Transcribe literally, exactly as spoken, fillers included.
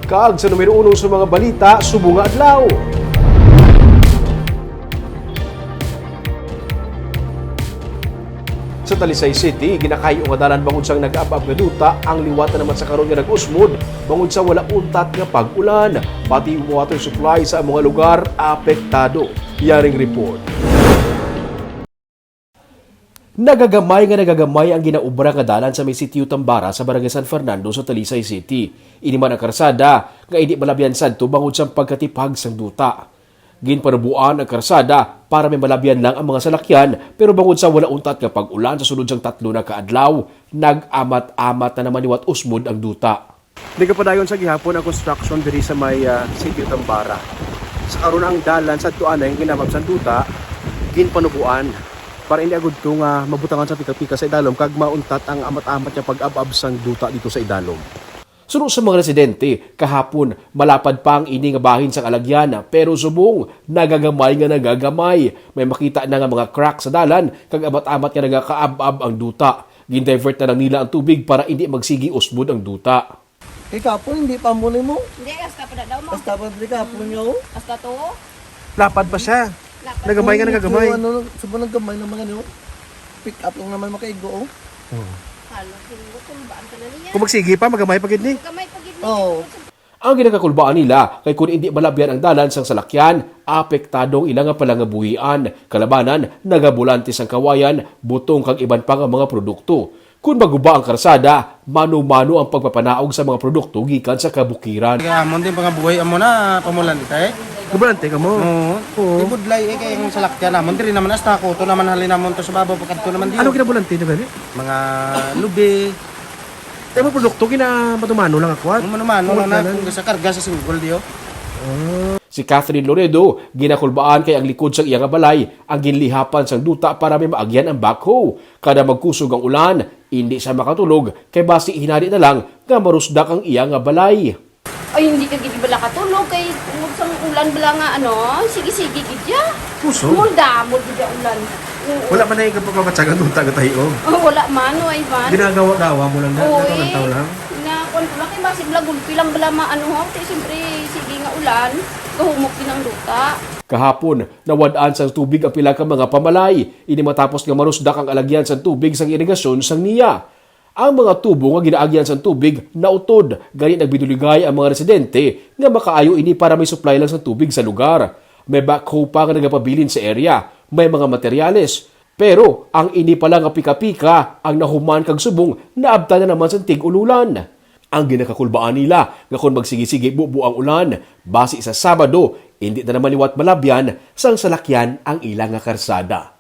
Kag sa numero uno sa mga balita subong nga adlaw. Sa Talisay City, ginakayo nga dalan bangod sang nag-ab-ab nga duta ang liwat na naman sa karon nga nag-usmod bangod sa wala untat nga pag-ulan. Pati water supply sa mga lugar apektado. Yaring report. Nagagamay nga nagagamay ang ginaobra nga dalan sa may Sitio Tambara sa Barangay San Fernando sa Talisay City. Ini man ang karsada nga indi malabyan sadto bangod sa pagkatipag sang duta. Ginpanubuan ang karsada para may malabyan lang ang mga salakyan, pero bangod sa wala untat nga pag-ulan sa sulod sang tatlo na ka adlaw, nag-amat-amat na naman liwat usmod ang duta. Nagapadayon sa gihapon ang construction diri sa may, ah, Sitio Tambara. Sa karon ang dalan sa tuanay ang ginabab sang duta, ginpanubuan para hindi agud to nga mabutangan sa pika-pika sa idalom kag mauntat ang amat-amat nga pag-ab-ab sang duta dito sa idalom. Suno sa mga residente, kahapon malapad pa ang ini nga bahin sang alagyan, pero subong nagagamay nga nagagamay. May makita na nga mga crack sa dalan kag amat-amat nga nagakaab-ab ang duta. Gindivert na lang nila ang tubig para hindi magsigi usbod ang duta. Ikapon, hindi pa muli mo. Hindi, hasta pa na daw mo. Hasta pa diri kapon niyo. Hasta to. Lapad pa siya. Lapad. Nagamay nga, nagamay. Ano, sa mga gamay naman ano. Pick up lang naman makaigo, oh. Oo. Halos, hindi ko kung baan ka na niya. Kung magsigi pa, magamay pa gid ni. Gamay pa gid ni. Oo. Ang ginakakulbaan nila kay kun indi malabyan ang dalan sang salakyan, apektado ang ila nga palangabuhian. Kalabanan, nagabulante sang kawayan, butong kag iban pa nga mga produkto. Kun maguba ang karsada, mano-mano ang pagpapanaog sa mga produkto gikan sa kabukiran. Kaya amon din pangabuhi amo na pamulante. Gabulante ka mo? Oo. Oo. Ibudlay eh kay ang salakyan namon diri naman hasta ako to naman halin namon to sa babaw pagkadto naman diyo. Ano ginabulante na gani? Mga lubi. Kaya mga produkto gina mano-mano lang ako, ah. Mano-mano lang na kung sa karga sa single diyo. Si Catherine Loredo, ginakulbaan kay ang likod sang iya nga balay ang ginlihapan sang duta para may maagyan ang backhoe. Kada magkusog ang ulan, indi siya makatulog kay basi hinari na lang nga marusdak ang iya nga balay. Ay, hindi ka gid bala katulog kay tungod sang ulan bala nga ano, sige-sige gid ya. Puso? Mul damol gid ya ulan. Oo. Wala man na yung kapagpapatsag ang duta nga tayo. Oh, wala man, oh, ay man. Ginagawa-gawa mo lang na, Oo, nataw-nataw eh. lang. Na, kwan ko lang, kay basi bala gulpi lang bala ma-, ano, ho, kay siyempre, sige nga ulan, gahumok din ang duta. Kahapon, nawad-an sang tubig ang pila ka mga pamalay. Ini matapos nga marusdak ang alagyan sang tubig sang irigasyon sang niya. Ang mga tubo nga ginaagyan sang tubig nautod, gani nagbinuligay ang mga residente nga makaayo ini para may supply lang sang tubig sa lugar. May backhoe pa nga nagapabilin sa area, may mga materyales. Pero ang ini pala nga pika-pika ang nahuman kag subong naabtan na naman sang tig-ululan. Ang ginakakulbaan nila nga kon magsigi-sige bubo ang ulan, basi sa Sabado, indi na naman liwat malabyan sang salakyan ang ila nga karsada.